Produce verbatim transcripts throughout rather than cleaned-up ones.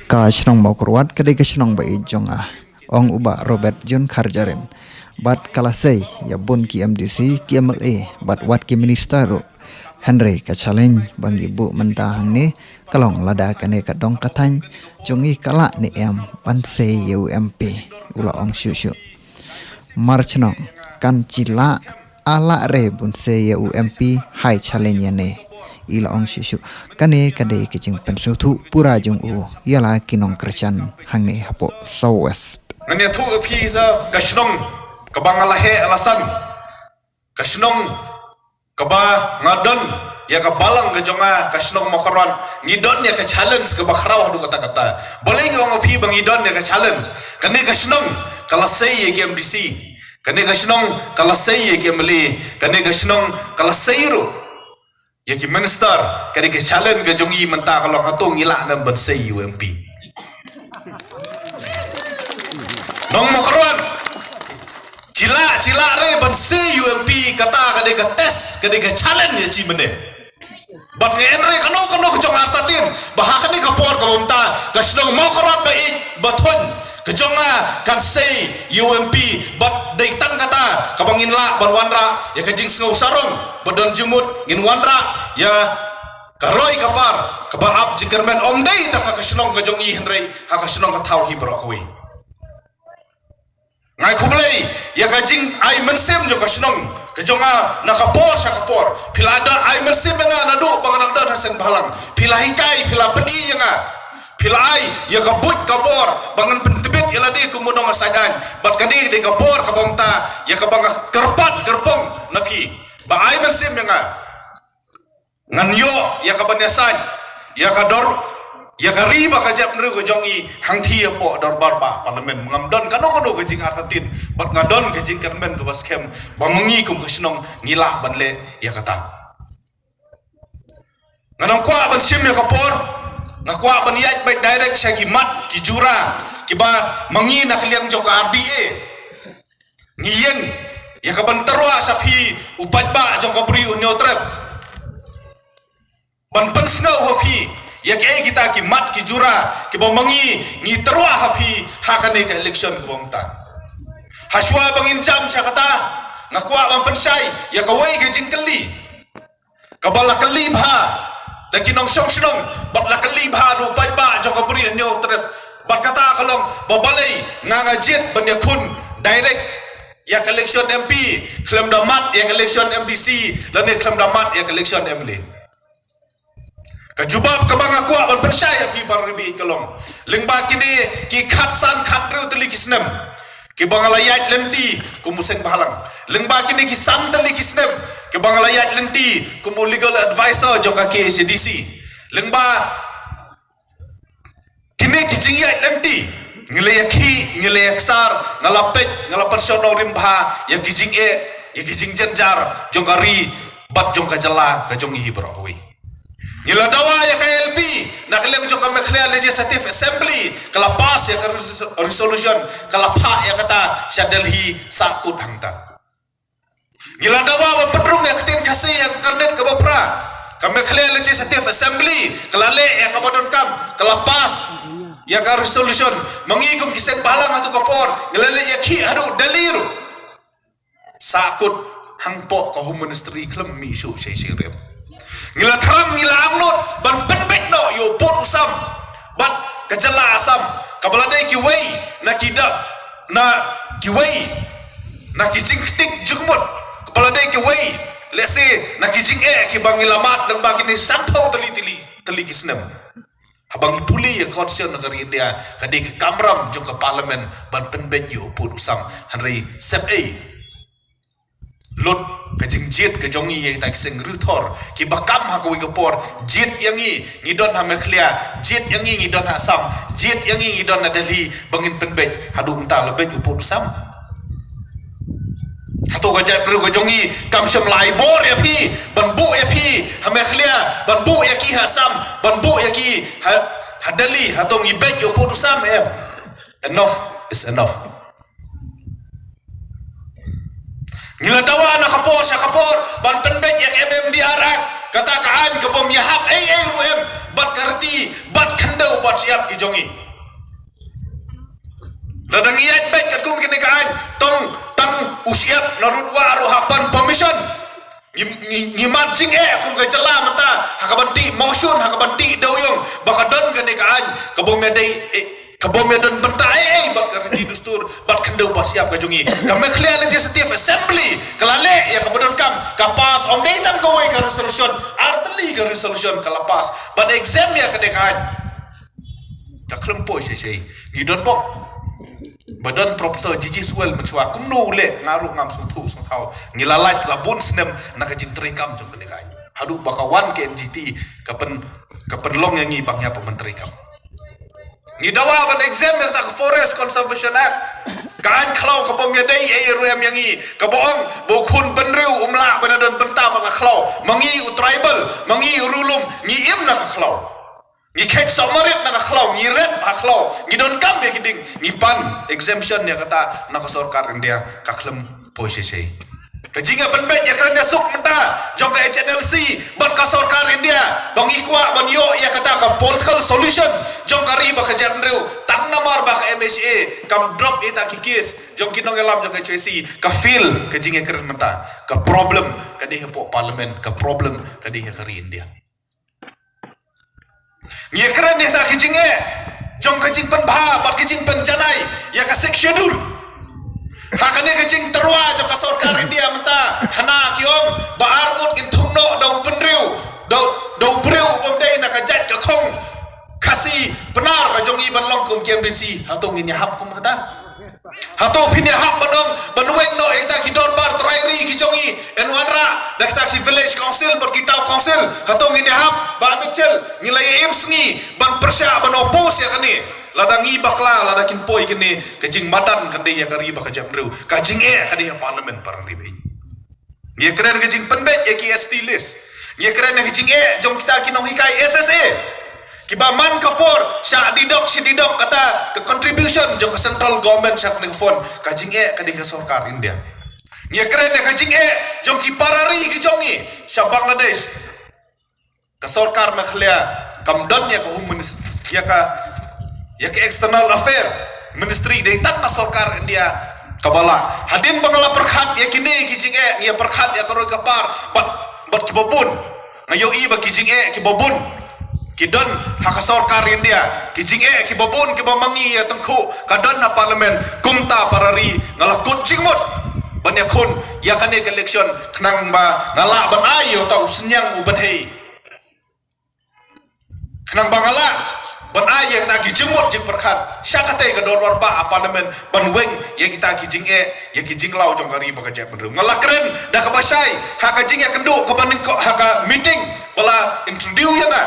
Ka shnong Mawkyrwat ka dei ka shnong ba ïeit jong nga, ong u Bah Robert June Kharjahrin. Bad ka la sei ïa bun ki M D C, ki M L A bad wat ki minister ruh. Hynrei ka challenge ba ngi buh mynta hangne ka long lada kane ka dong ka thaiñ jong ngi ka lah ne em ban sei ïa u M P, u la ong shuh shuh. Mar chnong kan chi lah, a lah re bun sei ïa u M P, hai challenge ïa ne, i la ong shuh shuh. Kane ka dei ka jingpynsngewthuh pura jong u ïa la ki nongkyrshan hangne hapoh South West. Ngan ïathuh ïa phi sa ka shnong kaba nga la heh la san, ka shnong kaba nga don ïa ka balang ka jong nga, ka shnong Mawkyrwat. Ngi don ïa ka challenge kaba khraw haduh katta katta. Balei nga ong ïa phi ba ngi don ïa ka challenge? Kane ka shnong ka la sei ïa ki M D C, kane ka shnong ka la sei ïa ki M L A, kane ka shnong ka la sei ruh ïa ki minister. Kane ka challenge ka jong ngi mynta ka long, hato ngi lah ne em ban sei ïa u M P? Nong Mawkyrwat, chi lah, chi lah re ban sei ïa u M P, kata ka dei ka test, ka dei ka challenge ïa chi mynne. Bad nga ong re kano kano ka jong artatien ba ha kane ka por kaba mynta ka shnong Mawkyrwat ba ïeit ba thon ka jong nga kan sei ïa u M P, bad dei tang kata kaba ngin lah ban wanrah ïa ka jingsngew sarong ba don jingmut, ngin wanrah ïa ka roi ka par kaba ap jingkyrmen, ym dei tang ha ka shnong ka jong ngi hynrei ha ka shnong ka thaw hi baroh kawei. Nga ai khublei ïa ka jingai mynsiem jong ka shnong ka jong nga na ka por sha ka por. Phi la da ai mynsiem ïa nga naduh ba nga dang don ha seng bhalang. Phi la hikai, phi la pyni ïa nga. Phi la ai ïa ka buit ka bor ba ngan pyntbit ïa lade kum u nongïasaid aiñ. Bad kane dei ka bor kaba mynta ïa kaba nga kyrpad kyrpong na phi ba ai mynsiem ïa nga. Ngan ïoh ïa ka ban ïasaid ïa ka dor, ïa ka ri bad ka jaitbynriew ka jong ngi hangthie hapoh dorbar bah parliament. Ngam don kano kano ka jingartatien bad nga don ka jingkyrmen kaba skhem ba ma ngi kum ka shnong ngi lah ban leh ïa kata. Nga nang kwah ban shim ïa ka por, nga kwah ban ïaid beit direct sha ki mat ki jura kiba ma ngi na ka liang jong ka R D A ngi ïeng ïa ka ban tyrwa sha phi u paidbah jong ka Bri u Hynñiewtrep, ban pynsngew ha phi ïa kiei kita ki mat ki jura kiba ma ngi ngi tyrwa ha phi ha kane ka election kaba mynta. Hashwa ba ngin jam sha kata, nga kwah ban pynshai ïa kawei ka jingkylli kaba la kylli bha da ki nongshong shnong bad la kylli bha da u paidbah jong ka Bri u Hynñiewtrep. Bad kata ka long ba balei nga nga jied ban ïakhun direct ïa ka election M P khlem da mad ïa ka election M D C lane khlem da mad ïa ka election M L A. Ka jubab kaba nga kwah ban pynshai ha phi para ri baieit ka long, lyngba kine ki khatsan khathynriew tylli ki snem kiba nga la ïaid lynti kum u seng bhalang, lyngba kine ki san tylli ki snem kiba nga la ïaid lynti kum u legal advisor jong ka K H A D C, lyngba kine ki jingïaid lynti ngi la ïakhih, ngi la ïaksar, nga la peit, nga la pynshong nongrim bha ïa ki jingeh, ïa ki jingjynjar jong ka ri bad jong ka jylla ka jong ngi hi baroh kawei. Ngi la dawa ïa ka L P na ka liang jong ka Meghalaya Legislative Assembly, ka la pass ïa ka res-, resolution, ka la phah ïa kata sha Delhi sahkut hangta. Ngi la dawa ban pynrung ïa ka ktien Khasi ha ka kyrnit kaba phra. Ka Meghalaya Legislative Assembly ka la leh ïa kaba donkam, ka la pass ïa ka resolution. Ma ngi kum ki seng bhalang hato ka por ngi la leit ïakhih haduh Delhi ruh. Sahkut hangpoh ka Home Ministry khlem mih shuh shei shei rem. Ngi la thram, ngi la angnud ban pynbeit noh ïa u pud u sam bad ka jylla Assam kaba la dei kiwei na ki da, na kiwei na ki jingktik jingmut, kaba la dei kiwei lehse na ki jingeh kiba ngi la mad lyngba kine sanphew tylli tylli tylli ki snem. Haba ngi pule ïa ka Constitution na ka ri India, ka dei ka kamram jong ka Parliament ban pynbeit ïa u pud u sam. Hynrei sep ei lut ka jingjied ka jong ngi ïa kita ki seng riewthor kiba kam ha kawei ka por. Jied ïa ngi, ngi don ha Meghalaya, jied ïa ngi, ngi don ha Assam, jied ïa ngi, ngi don ha Delhi, ba ngin pynbeit. Haduh mynta la beit u pud u sam? Hato ka jaitbynriew ka jong ngi kam shym la ai bor ïa phi ban buh ïa phi ha Meghalaya, ban buh ïa ki ha Assam, ban buh ïa ki ha, ha Delhi? Hato ngi beit ïa u pud u sam em? Enough is enough. Ngi la dawa na ka por sha ka por ban pynbeit ïa ka M M D R Act, kata ka aiñ ka bym ïahap ei ei ruh em bad ka R T shyiap ki jong ngi. Lada ngi ïaid beit katkum kane ka aiñ, tang tang u shyiap na Rud Wah ruh hap ban permission. Ngi, ngi, ngi mad jingeh kum ka jylla mynta ha ka ban tih mawshun, ha ka ban tih dewïong, ba ka don kane ka aiñ ka bym ïadei, eh, ka bym ïadon bynta ei ei bad ka riti dustur bad khyndew bad shyiap ka jong ngi. Ka Meghalaya Legislative Assembly ka la leh ïa kaba donkam, ka pass, ym dei tang kawei ka resolution, artylli ka resolution ka la pass ban exempt ïa kane ka aiñ. Ka khlem poi shisha. Ngi don bok ba don Professor G G Swell mynshuwa, kumno u leh nga ruh ngam sngewthuh sngewthaw. Ngi la lait la bun snem na ka jingtreikam jong kane ka aiñ. Haduh ba ka wan ka N G T ka pyn, ka pynlong ïa ngi ba ngi hap ban treikam. Ngi dawa ban exempt ïa kata ka Forest Conservation Act. Ka aiñ khlaw ka bym ïadei ei ei ruh em ïa ngi, kaba ong ba u khun bynriew um lah ban ïadon bynta bad ka khlaw. Ma ngi u tribal, ma ngi u Ri Lum, ngi im na ka khlaw. Ngi khet sohmarit na ka khlaw, ngi rep ha khlaw, ngi donkam ïa ki dieng, ngi pan exemption ïa kata na ka sorkar India, ka khlem poi shisha. Ka jingïapynbeit ïakren ïasuk mynta jong ka H N L C bad ka sorkar India ba ngi kwah ban ïoh ïa kata ka political solution jong ka ri bad ka jaitbynriew, tang namar ba ka M H A kam drop ïa kita ki case jong ki nongïalam jong ka H Y C, ka fail ka jingïakren mynta. Ka problem ka dei hapoh Parliament, ka problem ka dei ha ka ri India. Ngi ïakren ïa kita ki jingeh jong ka jingpynbha bad ka jingpynjanai ïa ka Sixth Schedule. Ha kane ka jingtyrwa jong ka sorkar India mynta, hana ki ong ba arngut ngin thung noh da u bynriew, da, da u briew u bym dei na ka jait ka khong Khasi Pnar ka jong ngi ban long kum ki M D C. Hato ngin ïahap kum kata? Hato phin ïahap ban ong ban weng noh ïa kita ki dorbar trai ri ki jong ngi, yn wanrah da kita ki village council bad ki town council? Hato ngin ïahap? Bah Mitchell, ngi la ïa im sngi ban pyrshah ban oppose ïa kane. Lada ngi bakla, lada kin poi kane, ka jingmadan kan dei ïa ka ri bad ka jaitbynriew. Ka jingeh ka dei ha Parliament, para ri bad Ngi ïakren ka jingpynbeit ïa ki S T list. Ngi ïakren ïa ka jingeh jong kita ki nonghikai S S A, kiba man ka por shah didok shi didok kata ka contribution jong ka central government sha kane ka fund. Ka jingeh ka dei ka sorkar India. Ngi ïakren ïa ka jingeh jong ki para ri ki jong ngi sha Bangladesh. Ka sorkar Meghalaya kam don ïa ka Home Ministry, ïa ka, ïa ka External Affair Ministry, dei tang ka sorkar India kaba lah. Hadien ba nga la pyrkhat ïa kine ki jingeh, ngi ïa pyrkhat ïa ka roi ka par bad, bad kiba bun. Nga ïohi ba ki jingeh kiba bun ki don ha ka sorkar India, ki jingeh kiba bun kiba ma ngi ïa tyngkhuh ka don ha Parliament. Kumta para ri, nga la kut jingmut ban ïakhun ïa kane ka election khnang ba nga lah ban ai ïa uta u synñiang u bynhei. Khnang ba nga lah ban ai ïa kita ki jingmut jingpyrkhat sha katei ka dorbar bah ha Parliament ban weng ïa kita ki jingeh, ïa ki jinglaw jong ka ri bad ka jaitbynriew. Nga la kren da kaba shai ha ka jingïakynduh kaba nyngkong ha ka meeting ba la introduce ïa nga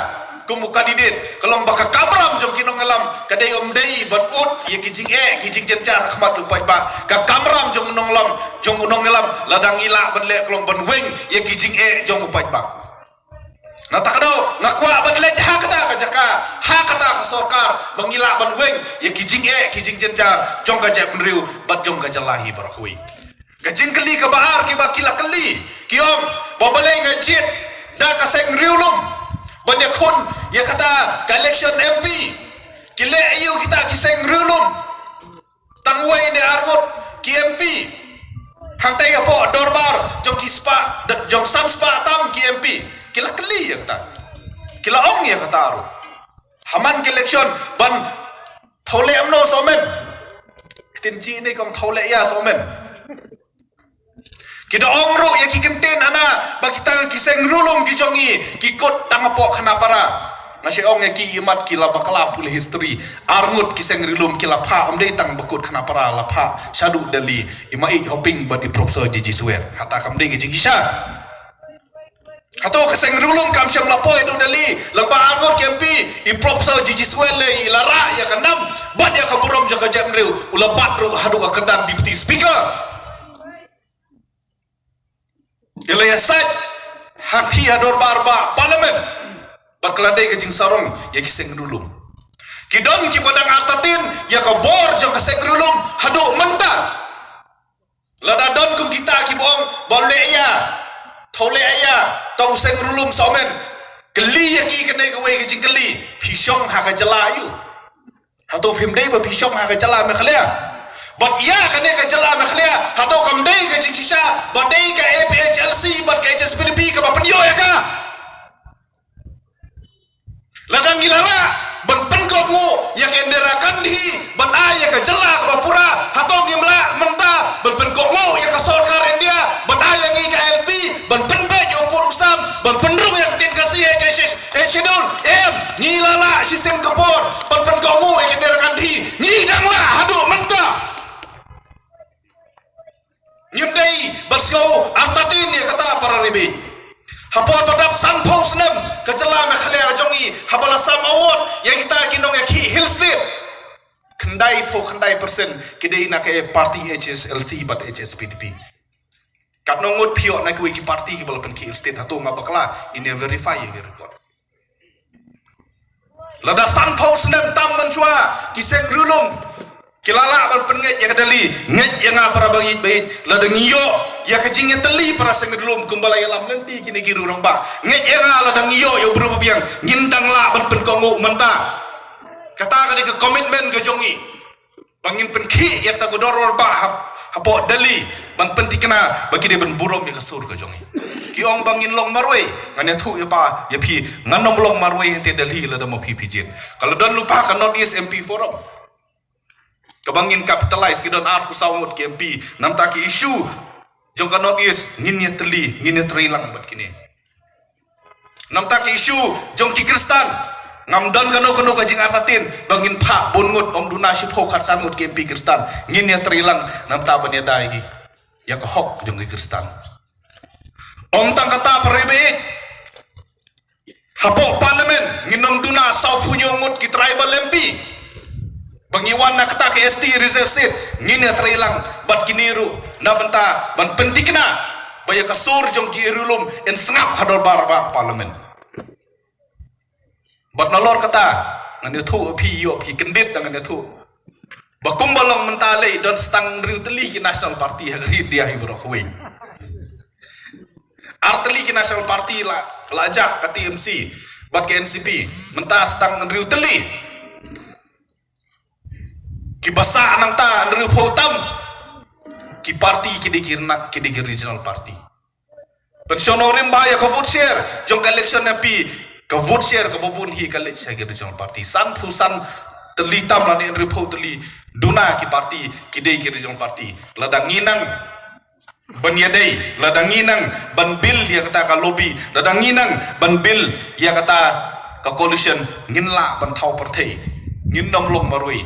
kum u candidate, ka long ba ka kamram jong ki nongïalam ka dei, ym dei ban ud ïa ki jingeh ki jingjynjar ha khmat u paidbah. Ka kamram jong u nongïalam, jong u nongïalam, lada ngi lah ban leh, ka long ban weng ïa ki jingeh jong u paidbah. Na kata ka daw nga kwah ban leit ha kata ka jaka, ha kata ka sorkar, ba ngi lah ban weng ïa ki jingeh ki jingjynjar jong ka jaitbynriew bad jong ka jylla hi baroh kawei. Ka jingkylli kaba ar kiba ki la kylli, ki ong ba balei nga jied da ka seng riewlum ban ïakhun ïa kata ka election M P. Ki leh aïu kita ki seng riewlum? Tang wei ne arngut ki M P. Hangta ïa hapoh dorbar jong ki spah, jong san spah tam ki M P. Ki la kylli ïa kata. Ki la ong ïa kata ruh. Ha man ki election ban thaw leh kumno, Somen? Ktien jingïaid ne kong, thaw leh ïa, Somen. Ki da ong ruh ïa ki kyntien hana ba kita ki seng riewlum ki jong ngi ki kut tang hapoh Khanapara. Nga shu ong ïa ki, imat ki la bakla pule history. Arngut ki seng riewlum ki la phah, ym dei tang ba kut Khanapara, la phah shaduh Delhi, i Maieit Hoping bad i Professor G G Sware. Hata kam dei ka jingshisha? Hato ka seng riewlum kam shym la poi haduh Delhi lyngba arngut ki M P? I Professor G G Sware lei i la rah ïa ka nam bad ïa ka burom jong ka jaitbynriew, u la bat ruh haduh ka kyrdan Deputy Speaker. I la ïasaid hangthie ha dorbar bah Parliament. Bad ka la dei ka jingsarong ïa ki seng riewlum. Ki don kiba dang artatien ïa ka bor jong ka seng riewlum haduh mynta. Lada don kum kita kiba ong ba leh ïa, thaw leh ïa, tang u seng riewlum, Somen. Kylli ïa ki kane kawei ka jingkylli. Phi shong ha ka jylla aïu? Hato phim dei ba phi shong ha ka jylla Meghalaya? Bad ïa kane ka jylla Meghalaya, hato kam dei ka jingshisha ba dei ka A P H L C bad ka H S P D P kaba pynïoh ïa ka? Lada ngi la lah ban pynkohnguh ïa ka Indira Gandhi ban ai ïa ka jylla kaba pura, hato ngim lah mynta ban pynkohnguh ïa ka sorkar India ban ai ïa ngi ka I L P ban pynbeit ïa u pud u sam, ban pynrung ïa ka ktien Khasi ha ka Eighth Schedule? Em, ngi la lah shisien ka por ban pynkohnguh ïa ka Indira Gandhi. Ngi dang lah haduh mynta. Ngim dei ban sngew artatien ïa kata, para rebit. Hapoh ba dap sanphew snem ka jylla Meghalaya jong ngi, haba la sam award ïa kita ki nongïakhih Hill State, khyndai phew khyndai percent ki dei na ka party H S L C bad H S P D P. Katno ngut phi ïoh na kiwei ki party kiba la pynkhih Hill State? Hato nga bakla? Ngin ïa verify ïa ki record. Lada sanphew snem tam mynshuwa ki seng riewlum ki la lah ban pynngeit ïa ka Delhi. Ngeit ïa nga, para bangeit bangeit, lada ngi ïoh ïa ka jingïatylli para seng riewlum kumba la ïalam lynti kine ki rangbah, ngeit ïa nga, lada ngi ïoh ïa u briew ba biang, ngin dang lah ban pynkohnguh mynta. Kata ka dei ka commitment ka jong ngi. Ba ngin pynkhih ïa kata ka dorbar bah hap-, hapoh Delhi ban pynthikna ba ki dei ban burom ïa ka sur ka jong ngi. Ki ong ba ngin long marwei, ngan ïathuh ïa pha, ïa phi, ngan ym long marwei hangtei Delhi lada ma phi phi jied. Ka la don lypa ka North East M P Forum kaba ngin capitalize, ki don arphew saw ngut ki M P. Namar kata ki issue jong ka North East ngin ïatylli, ngin ïatreilang bad kine. Namar kata ki issue jong ki Khristan, ngam don kano kano ka jingartatien ba ngin phah bun ngut, ym duna shiphew khatsan ngut ki M P Khristan. Ngin ïatreilang namar kata ban ïada ïa ki, ïa ka hok jong ki Khristan. Ym tang kata, para rebit, hapoh Parliament ngin ym duna sawphew hynñiew ngut ki tribal M P ba ngi wan na kata ka S T reserve seat. Ngin ïatreilang bad kine ruh na bynta ban pynthikna ba ïa ka sur jong ki riewlum yn sngap ha dorbar bah Parliament. Bad nalor kata, ngan ïathuh ïa phi, ïoh phi kyndit, ngan ïathuh ba kumba long mynta lei, don tang hynriew tylli ki national party ha ka ri India hi baroh kawei. Ar tylli ki national party la, la jah, ka T M C bad ka N C P. Mynta tang hynriew tylli. Kiba sah nangta hynriewphew tam ki party, ki dei ki rna-, ki dei ki regional party. Pynshong nongrim bha ïa ka vote share jong ka election M P, ka vote share kaba bun hi ka leit sha ki regional party. Sanphew san tylli tam lane hynriewphew tylli duna ki party, ki dei ki regional party. Lada ngi nang ban ïadei, lada ngi nang ban build ïa kata ka lobby, lada ngi nang ban build ïa kata ka coalition, ngin lah ban thaw pyrthei. Ngin ym long marwei.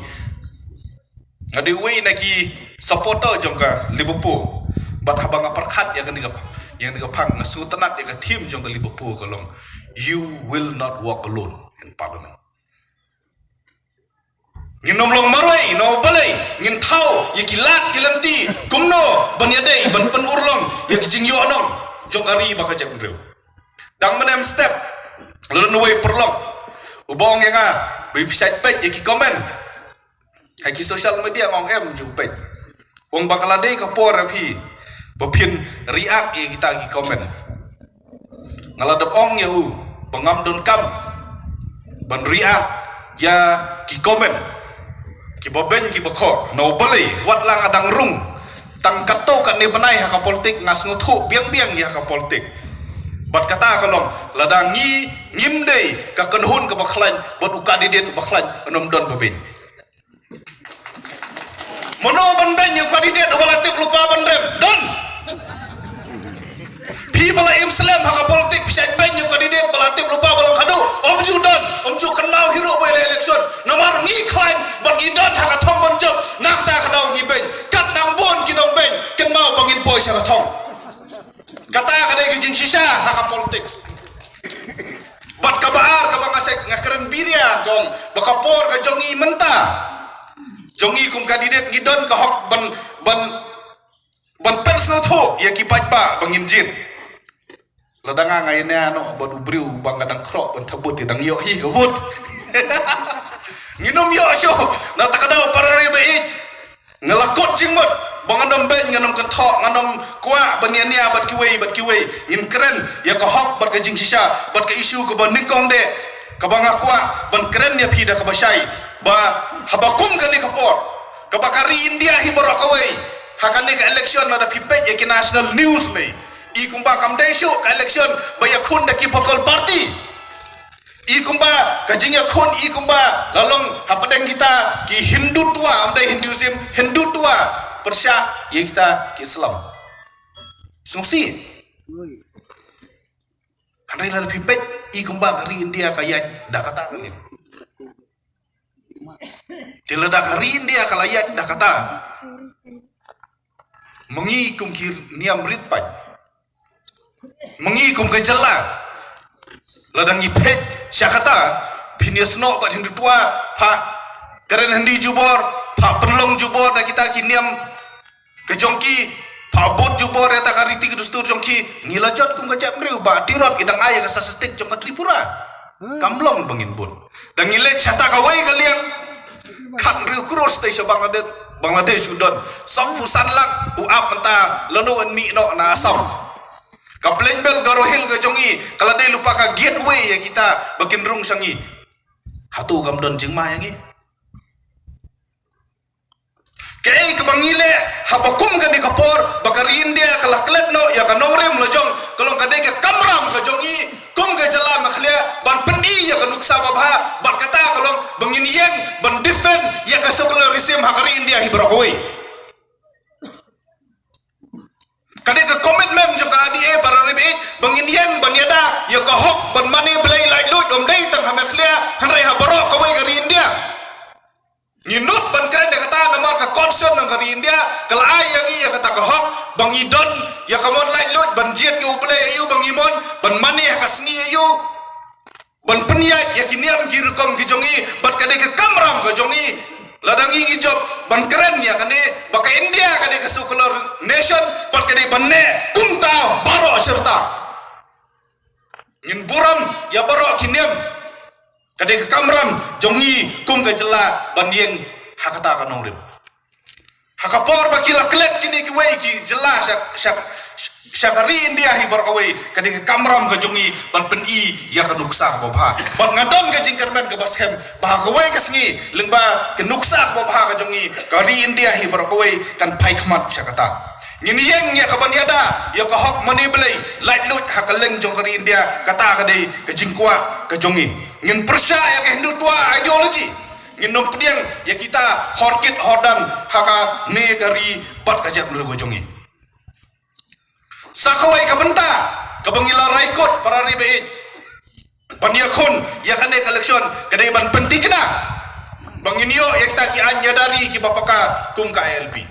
Nga dei uwei na ki supporter jong ka Liverpool. Bad haba nga pyrkhat ïa kane ka, ïa kane ka phang, nga sngewtynnat ïa ka theme jong ka Liverpool, ka long, "You will not walk alone in Parliament." Ngin ym long marwei, no balei, ngin thaw ïa ki lad ki lynti kumno ban ïadei ban pynurlong ïa ki jingïohnong jong ka ri bad ka jaitbynriew. Dang mynne mynstep la don uwei u paralok uba ong ïa nga, ba phi shait peit ïa ki comment ha ki social media. Nga ong em, ju peit. U ong ba ka la dei ka por ïa phi ba phin react ïa kita ki comment. Nga la dep ong ïa u ba ngam donkam ban react ïa ki comment kiba beiñ kiba khoh. No balei, wat la nga dang rung tang katto katne bnai ha ka politik, nga sngewthuh biang biang ïa ka politik. Bad kata ka long, lada ngi ngim dei ka kynhun kaba khlaiñ bad u candidate uba khlaiñ, yn ym don ba beiñ. Mano ban beiñ ïa u candidate uba la tip lypa ban rem? Don. Phi ba la im slem ha ka politik, phi shait beiñ ïa u candidate ba la tip lypa ba long khadduh? Ym ju don, ym ju kynmaw hi ruh ba ïaleh election. Namar ngi khlaiñ bad ngi don ha ka thong ban jop, na kata ka daw ngi beiñ. Kat nang bun ki nongbeiñ, kynmaw ba ngin poi sha ka thong. Kata ka dei ka jingshisha ha ka politics. Bad kaba ar, kaba nga shait, nga kren biria, jong ba ka por ka jong ngi mynta, jong ngi kum candidate, ngi don ka hok ban, ban, ban pynsngewthuh ïa ki paidbah ba ngin jied. Lada nga, nga ïa ne ano bad u briew ba nga dang khroh ban thabut, te dang ïoh hi ka vote. Ngin ym ïoh shuh. Na kata ka daw, para ri ba ïeit, nga la kut jingmut ba ngan ym beiñ, ngan ym kynthoh, ngan ym kwah ban ïania bad kiwei bad kiwei. Ngin kren ïa ka hok bad ka jingshisha bad ka issue kaba nyngkong de, kaba nga kwah ban kren ïa phi da kaba shai. Ba haba kum kane ka por, kaba ka ri India hi baroh kawei, ha kane ka election lada phi peit ïa ki national news ne, i kumba kam dei shuh ka election ba ïakhun da ki political party. I kumba ka jingïakhun, i kumba la long hapdeng kita ki Hindutva, ym dei Hinduism, Hindutva, pyrshah ïa kita ki Islam. Sngewsih. Hynrei lada phi peit, i kumba ka ri India ka ïaid da kata ka niam. Te lada ka ri India ka la ïaid da kata, ma ngi kum ki niam rit paid, ma ngi kum ka jylla, lada ngi peit sha kata, phin ïasnoh bad Hindutva, pha kren Hindi jubor, pha pynlong jubor da kita ki niam ka jong ki, pha bud jubor ïa ta ka riti ka dustur jong ki. Ngi la jot kum ka jaitbynriew ba tirot ki dang ai ïa ka statistic jong ka Tripura. Kam long ba ngin bud. Da ngi leit sha ta kawei ka liang, khathynriew klur state sha Bangladesh, Bangladesh u don. Sawphew san lak u ap mynta lano yn mih noh na Assam. Ka Plain Belt Garo Hill ka jong ngi ka la dei lypa ka gateway ïa kita ba kin rung sha ngi. Hato kam don jingma ïa ngi? Kaei kaba ngi leh haba kum kane ka por ba ka ri India ka la klet noh ïa ka nongrim la jong, ka long ka dei ka kamram ka jong ngi kum ka jylla Meghalaya ban pyni ïa ka nuksa babha, bad kata ka long ba ngin ïeng ban defend ïa ka secularism ha ka ri India hi baroh kawei. Ka dei ka commitment jong ka R D A para ri baieit ba ngin ïeng ban ïada ïa ka hok ban mane blei laitluid, ym dei tang ha Meghalaya hynrei ha baroh kawei ka ri India. Ngi nud ban kren ïa kata namar ka constitution jong ka ri India ka la ai ïa ngi ïa kata ka hok ba ngi don ïa ka mon laitluid ban jied ïa U Blei aïu ba ngi mon, ban mane ha ka sngi aïu, ban pynïaid ïa ki niam ki rukom ki jong ngi, bad ka dei ka kamram ka jong ngi. Lada ngi ngi jop ban kren ïa kane ba ka India ka dei ka secular nation, bad ka dei ban neh kumta baroh shirta. Ngin burom ïa baroh ki niam. Ka dei ka kamram jong ngi kum ka jylla ban ïeng ha kata ka nongrim. Ha ka por ba ki la klet kine kiwei ki jylla sha, sha, sha ka ri India hi baroh kawei, ka dei ka kamram ka jong ngi ban pyni ïa ka nuksa babha. Bad nga don ka jingkyrmen kaba skhem ba ha kawei ka sngi lyngba ka nuksa babha ka jong ngi, ka ri India hi baroh kawei kan phai khmat sha kata. Ngin ïeng ïa ka ban ïada ïa ka hok mane blei laitluid ha ka liang jong ka ri India, kata ka dei ka jingkwah ka jong ngi. Ngin pyrshah ïa ka Hindutva ideology. Ngin ym pdiang ïa kita hor kit hor dan ha kane ka ri bad ka jaitbynriew ka jong ngi. Sa kawei ka bynta kaba ngi la rai kut para ri baieit ban ïakhun ïa kane ka election ka dei ban pynthikna ba ngin ïoh ïa kita ki aiñ ïada ri kiba paka kum ka I L P.